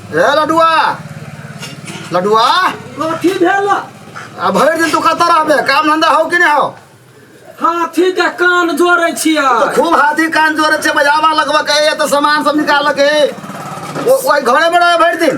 ए लडुआ, लडुआ। कथी भेल? आ भरि दिन तू कतऽ रहबे? काम धंधा हौ कि नहि हौ? हाथी के कान जोड़ै छियै। तऽ खूब हाथी कान जोड़ै छै, बजावा लगबऽ के एतऽ सामान सब निकालऽ के। ओहि घरे मे रहे भरि दिन।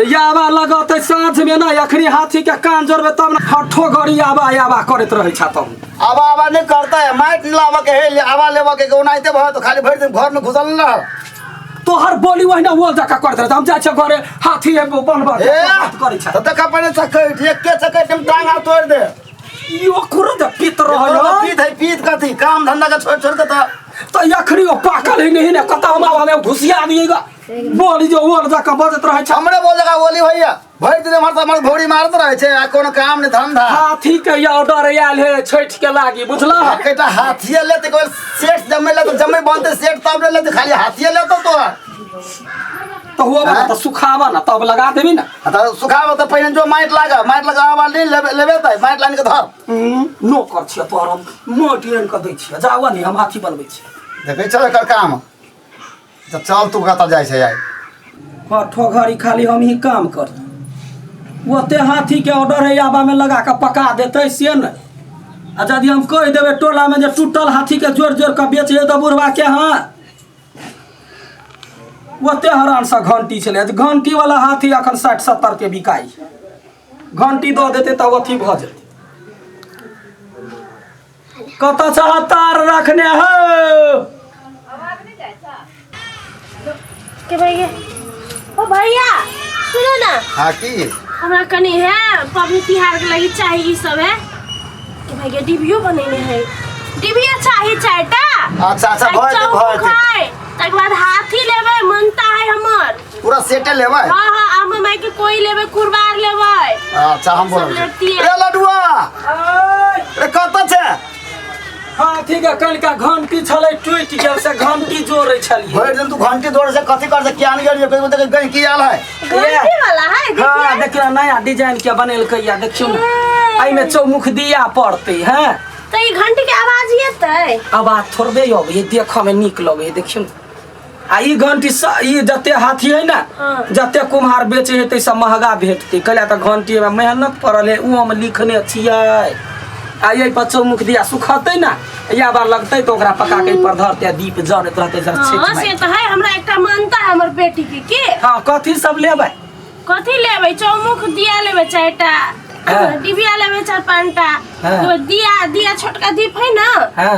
याबा लगतै साँझ में ना, अखनी हाथी के कान जोड़बै तब ने। हठो घड़ी आबा आबा करैत रहै छा तब। आबा आबा नहि करतै, माटि लाबऽ के है, आबा लेबऽ के ओनाहिते भऽ तऽ खाली भरि दिन घर मे घुसल नहि रह। तोहर बोली ओहिना ओल जकाँ करैत रहै। हम जाइ छियै घरे, हाथी बनबऽ के ए बात करै छै। तऽ देखा पहिने चकैट, एके चकैट में टांग हाथ तोड़ि दे। ई ओकरो जे पीत रहै तोरा है। पीत है, पीत कथी? काम धंधा के छोड़ छोड़ के तऽ तऽ अखनी ओ पाकल है नहीं ने, कतऽ हम आब हमे घुसिया दिएगा। बोली जो ओल जकाँ बजैत रहै छै। हमरे बोल जगह बोली भैया, भरि दिन हमर हमर भौरी मारत रहै छै आ कोनो काम नहि धंधा। हाथी के ऑर्डर आयल है छठि के लागी, बुझला? एकटा हाथिये लेते, कोई सेठ जमे ले तऽ जमे बनते सेठ तब ले लेते, खाली हाथिये लेतो तोरा। तऽ हुआ ना, तऽ सुखावा ना तब लगा देबी ना। आ तऽ सुखाबऽ तऽ पहिने जो माटि लाग, माटि लगाबऽ वाली लेबे लेबे तऽ माटि लानि के धर। नो कर छियै तोहर, हम माटि आनि कऽ दै छियै, जाउ ने, हम हाथी बनबै छी। देखै छौ एकर काम? तऽ चल, तू कतऽ जाइ छै आइ? आठो घड़ी खाली हम ही काम करी। ओते हाथी के ऑर्डर है, आबा में लगा के पका देते से नहीं। आ यदि हम कहि देबै टोला में जे टूटल हाथी के जोड़ जोड़ के बेच तऽ बुढ़वा के हाँ ओते हरान से घंटी छलै। घंटी वाला हाथी अखन 60-70 के बिकाइ, घंटी दऽ देतै तब अथी भऽ जेतै। कतऽ छह तार रखने हो? के भैया, ओ भैया, सुनो ना। हाँ, की? हमरा कनी है पबनी तिहार के लगी चाही ई सब है। के भैया, डिबियो बनेने है, डिबिया चाही चारिटा। अच्छा अच्छा, भऽ जेतै, भऽ जेतै। है तकर बाद हाथी लेबै, मनता है हमर। पूरा सेटे लेबै? हाँ हाँ, आम माई के कोई लेबै, कुरबार लेबै। अच्छा, हम सब बोलब। लेतियै। रे लडुआ, रे कतऽ छै? हाथी के कनिका घंटी छलै टूटि गेल, से घंटी जोड़ै छलियै। भरि दिन तू घंटी दौड़ से कथी कर से किया नहीं गेलियै? कहियो देख गई की आयल है। घंटी वाला है, देखिए। हाँ, देखियौ, नया डिजाइन के बनेलकै या, देखियौ ने, एहिमे चौमुख दिया पड़तै। हैं, तऽ ई घंटी के आवाज एतै? आवाज थोड़बे अबै, देखऽ मे नीक लगै है, देखियौ ने। आ ई घंटी ई जते हाथी है ने, जते कुम्हार बेचे है तै सब महगा भेटतै। कैला तऽ घंटी मे मेहनत पड़ल है, ओ हम लिखने छियै। आ एहि पर चौमुख दिया सुखतै ने, या बार लगतै तऽ ओकरा पका के एहि पर धरतै आ दीप जरैत रहतै जब हाँ छठि से माइ। तऽ है, हमरा एकटा मानता है हमर बेटी के। की? हाँ, कथी सब लेबै? कथी लेबै? चौमुख दिया लेबै चारिटा। डिबिया लेबै चार पाँचटा। एगो दिया, दिया छोटका दीप है ना,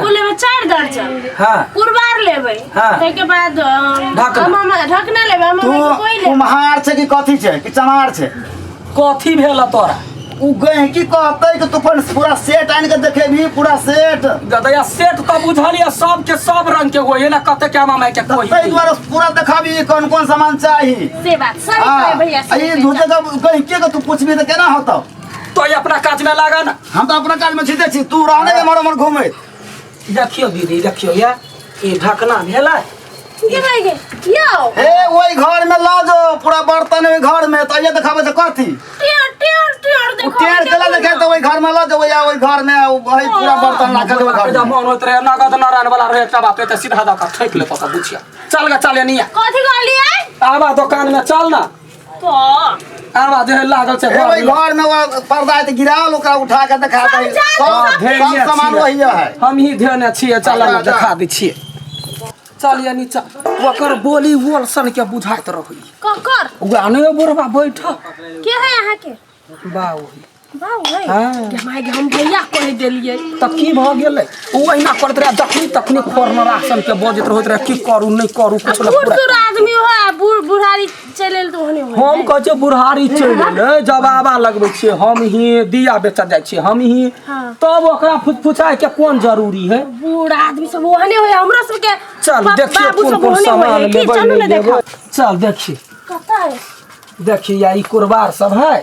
ओ लेबै 4 दर्जन। कुरबार लेबै। ताहिके बाद ढकना। ढकना लेबै, तू कोई लेबै। कुम्हार छै कि कथी छै कि चमार छै? कथी भेल तोरा? उ गहकी कहतै कि तू अपन पूरा सेट आनि के देखेबही, पूरा सेट। गदैया, सेट तऽ बुझलियै, सबके सब रंग के होइए ने, कते के आमा माय के कोही। ताहि दुआरे पूरा देखाबी, कोन कोन सामान चाही। से बात सही हाँ, कहे भैया, आ सही ई कहे। झूठे के गहकी के तू पूछबी तऽ केना होतौ? तो ई अपना काज में लागा ना। हम तऽ अपना काज में छिते छी, तू रहने एम्हर ओम्हर घूमैत। देखियौ दीदी, देखियौ, या ई ढकना भेलै। के भाई के यौ? हे, ओहि घर में लऽ जो पूरा बर्तन ओहि घर में, तऽ ये देखाबै छै कथी? टेढ़ टेढ़ टेढ़ ओ देखो। टेढ़ केला देखे तऽ ओहि घर में लऽ जो, ओहि घर में वही पूरा बर्तन राखल ओहि घर जब में। मन होइत रहे, नगद नारायण वाला रहे एकटा बाप, तऽ सीधा दऽ कऽ ठोकि लेतौ तऽ बुझिया। चल गे, चल एनिया। कथी कहलियै? आबा दोकान में चल ना। तो आबा जे लागल छै हे, ओहि घर में। घर में वो पर्दा है तऽ गिराओल, ओकरा उठा के देखा दे। सब सब धेने सब सामान छियै। वही है। हम ही धेने छियै, चल जा, ने जा। देखा दै छियै। चल या नीचा। ओकर बोली ओल सन के बुझाइत रहै। ककर? ओकरा नहि, बुढ़बा बैठ। के है अहाँ के? बाऊ। बाऊ है? हाँ। गे माय गे, हम भैया कहि देलियै। तऽ की भऽ गेलै? ओ अहिना करैत रहै, जखनी तखनी खोरनरा सन के बजैत रहैत रहै, की करू नहि करू, कुछ नहि बूढ़ पूरा। सूढ़ आदमी हो आ बूढ़ बुढ़ारी चलि एल तऽ ओहने होइ। हम कहै छियै बुढ़ारी चलि एलै, जब आबा लगबै छियै हम ही, दिया बेचऽ जाइ छियै हम ही, तब ओकरा फुचफुचाय के कोन जरूरी है? बूढ़ आदमी सब ओहने होइ, हमरो सबके चल देखिए बाबू कोन सब कोन ओहने सामान होइ है। की लेबै चलू नहि ने लेबै। देखब। चल देखिए। कतऽ है? देखिए, या ई कुरबार सब है।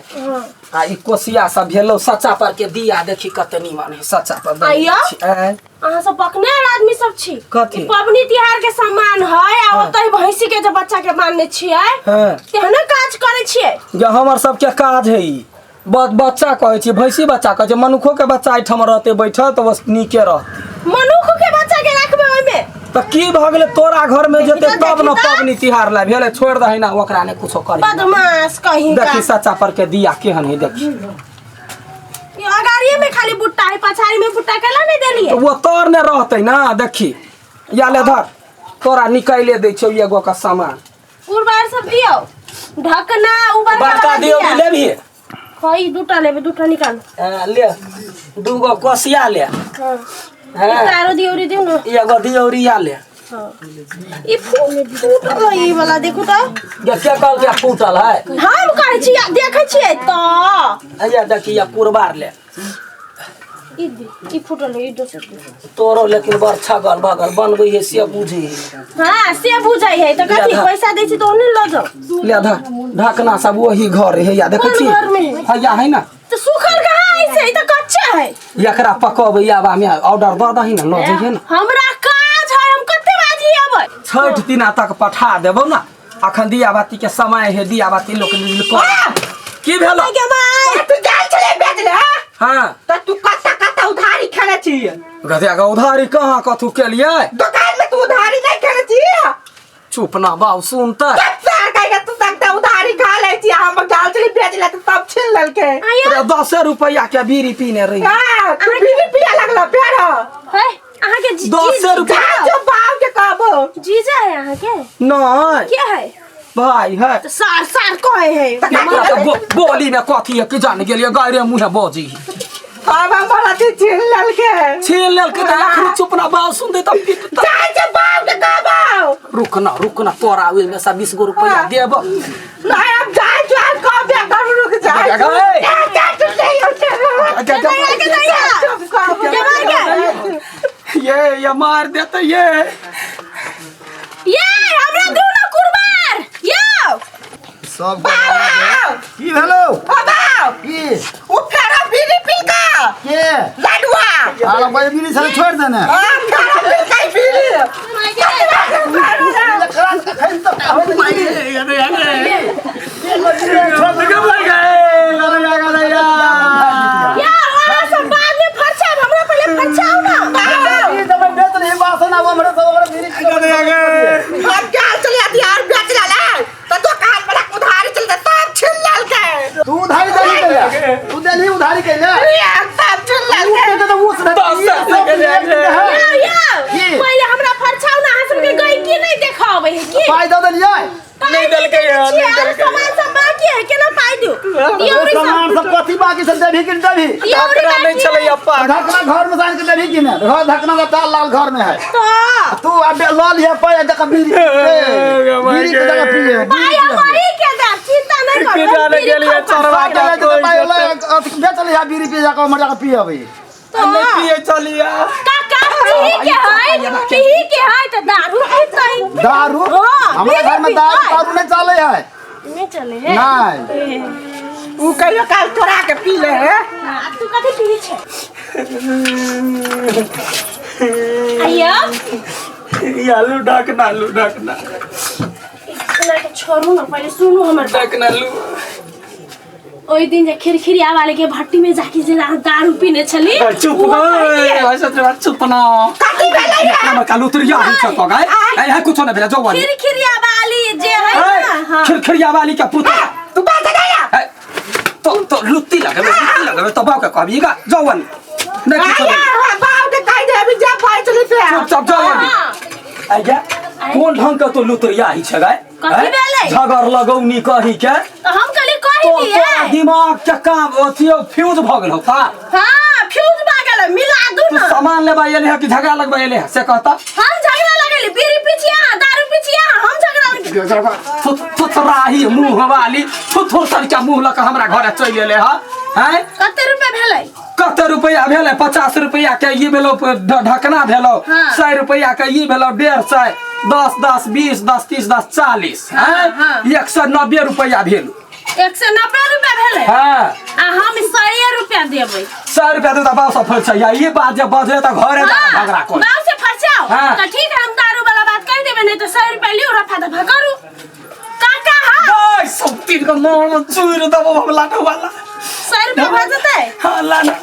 आ ई कोसिया सब भेलो। सच्चा पर के दिया देखी कते नीमन है, सच्चा पर बनेने आइयो? छी। आँय? अहाँ सब बकनेर आदमी सब छी। कथी? ई पबनी तिहार के सामान है आ ओतै भैंसी के जे बच्चा के मानने छियै, तेहने काज करै छियै। जे हमर सबके काज है ई बच्चा कहै छी, भैंसी बच्चा कहै छै, मनुखो के बच्चा एहिठाम रहतै बैठल तऽ बस नीके रहतै। मनुख के बच्चा के राखबै ओहिमे? तऽ की भऽ गेलै तोरा घर में जेतै देखी तऽ, तब न देखी तऽ। पबनी तिहार ला भेलै छोड़ दही ना ओकरा ने कुछो करी बदमाश कहीं का देखी सच्चा पर के दिया केहन है देखी ये अगाड़िए में खाली बुट्टा है पछाड़ी में बुट्टा केला नहीं देलिए तऽ वो तोर ने रहतै ना देखी या ले धर तोरा निकाले दै छौ एगो का सामान उर्बार सब दियो ढकना उबर बड़का दियो भी लेबही हाँ ई दूटा लेबे दूटा निकाल ले दूगो कोसिया ले हाँ हाँ एकटा आरो दियौरी दियौ ने एगो दियौरिया ले हाँ ई फूटल है ई वाला देखू तऽ ये के कहल के फूटल है हम कहै छी देखै छियै तऽ अइया देखी ये कुरबार ले ई दे- ई फूटल है ई दोसर दे। तोरो लेकिन बड़ छगल बगल बनबै है से बुझे है हाँ से बुझै है तऽ कथी ले, पैसा दै छी तऽ ओने लऽ जाउ ले धर ढकना सब वही घर है या देखै कोन छी घर में है? हैया है ना तऽ सूखल कहाँ है से ई तऽ कच्चा है एकरा पकबै आबा में ऑर्डर दऽ दही ना लऽ जइहे ना हमरा काज है हम कते बाजी अबै छठि दिना तक पठा देबौ ना अखन दिया बाती के समय है दिया बाती लोक कर की भेलो गे माय तू जाल छले बेच ले हाँ? हाँ त तू कत्ता कत्ता उधारी खेने छी गधिया के उधारी कहाँ कथू केलिए दुकान में तू उधारी नहीं खेने छी चुप ना बाऊ सुनते सार कह तू सकता उधारी खा ले छी हम जाल छले बेच ले त सब छीन लेलके आया तोरा दसे रुपया के बीड़ी पीने रही हां तू बीड़ी पिया लगला फेर है अहाँ के दसे रुपया जो बाप के कहबो जीजा है अहाँ के नहीं के है भाई है तऽ सार सार कहे है हमरा तऽ बोली में कथी है कि जान गेलिए गैरे मुँहे बजी हम हमरा से छीन लेलके छीन लेलके तऽ अखन चुप ना बाऊ सुन दे तऽ पीट तऽ जा जो बाप के कहबो रुक ना रुक ना तोरा ओहि में से 20 गो रुपया देब नहीं अब जा जो आज कह दे कर रुक जा जा, जा, ए। जा जा तू नहीं के ये मार देते ये ये हमरा दू ना कुरबार यो सब की भेलो की उ फेरा बीड़ी पिलका के लाडुआ आला भाई बीड़ी साले छोड़ देने हां फेरा पिलका बीड़ी या अहाँ सब बाद में फरछाब हमरा पहिले फरछाउ ना हम क्या चले आती यार बेच ला तो दुकान वाला उधारी चलते सब छीन लेलके तू उधारी देली कैले तू देली उधारी कैले ये सब छीन लेलके तो उस यो यो की? पहिले हमरा फरछाउ ना अहाँ सबके गई की नहीं देखाबै है की पाई दऽ देलियै पाइ देलकै हँ, छियै, नहि आरो देलकै। सामान सब बाकी है केना पाइ दियौ दियौरी सब सामान सब कथी बाकी सब देबही कि नहि देबही दियौरी ढकना नहीं बाकी छलै है। अप्पा ढकना घर में सान के देबही कि नहि घर ढकना का ताल लाल घर में है तऽ तू अब लऽ लिहे पाई देख बीड़ी बीड़ी के जगह पिए पाइ हम वही के देब चिंता नहीं करू की जाने गेलियै चरवा पाई के पाई ले बेच लिहे बीड़ी पी जाके मर जाके पिए अभी तऽ नहीं पिए चलिया काका पीही के है पीही के है तऽ दारू पीतै दारू हाँ, हमारे घर में बीड़ी दारू पीतै। दारू नहीं चले है नहीं चले है नहीं उ कहियो काल चोरा के पी ले है हाँ, तू कथी पीही छै आइयो आलू ढकना लू ढकना इतना के छोड़ू ना पहिले सुनू हमर बात। ढकना लू ओहि दिन जे खिरखिरिया वाले के भट्टी में जाके जे अहाँ दारू पीने छली चुप उहो कहै कि चुप ना कथी भेलै रे हमर कालू उतरिया होइ छ तो गाय ऐ है कुछो न भेला जो वाली खिरखिरिया वाली जे है ना हाँ खिरखिरिया वाली के पुत्र तू बात गया तो लुत्ती लगबे लुत्ती लगबे तो बाप के कहबी गा जो वाली नहीं कुछो आया नहीं बाप के कह दे अभी जा पाई चली पे चुपचाप जो वाली हाँ। आज्ञा कोन ढंग के तो लुतरिया ही छै गाय कथी भेलै? झगड़ लगौनी कही के तऽ हम कहली कहि तो दियै तोरा दिमाग के काम अथी फ्यूज भऽ गेल होता हाँ फ्यूज भऽ गेलै मिला दू तू ना सामान लेबा एले है कि झगड़ा लगबा एले है से कहता हम झगड़ा लगेली बीड़ी पिछिया दारू पिछिया हम झगड़ा लगेली थुथराही मुँह वाली थुथुर सर के मुँह लऽ कऽ हमरा घरे चलि एले है हैं कते रुपए भेलै कते रुपया भेलै 50 रुपया के ई भेलो ढकना भेलो हाँ। 100 रुपया के ई भेलो 150 10 10 20 10 30 10 40 हाँ, हाँ। 190 रुपया भेल 190 रुपया भेलै हाँ आ हम 100 रुपया देबै 100 रुपया दे बाप से फरछ या ई बात जे बजे त घरे जा हाँ, झगड़ा कर बाप से फरछाओ हाँ। तऽ ठीक है हम दारू वाला बात कहि देबै नहीं तऽ 100 रुपया लियौ रफा दफा करू काका हाँ दाइ सब तीन के मोर चूर दबो हम लाटो वाला 100 रुपया भऽ जेतै हाँ लाना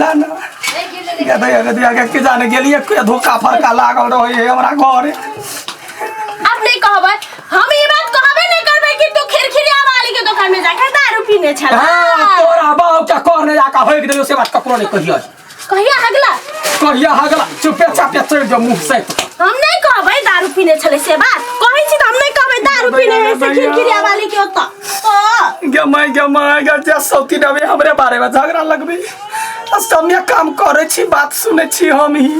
लाना गदया गदया के के जाने गेलिए के धोखा फरका लागल रहे है हमरा घरे। अब नहीं कहबै, हम ई बात कहबे नहीं करबै कि तू खिरखिरिया वाली के दुकान में जाके दारू पीने छला। हाँ तोरा बाप के करने जाके होइक दियो से बात ककरो नहीं कहियो। कहिया हगला? कहिया हगला चुपे चापे चलि जाओ मुँह से। हम नहीं कहबै दारू पीने छले से बात कहै छी त हम नहीं कहबै दारू पीने है से खिरखिरिया वाली के ओतऽ। ओ गे my गे my गे जे सौती देबै हमरे बारे में झगड़ा लगबै आ सम्य काम करै छी बात सुनै छी हम ही।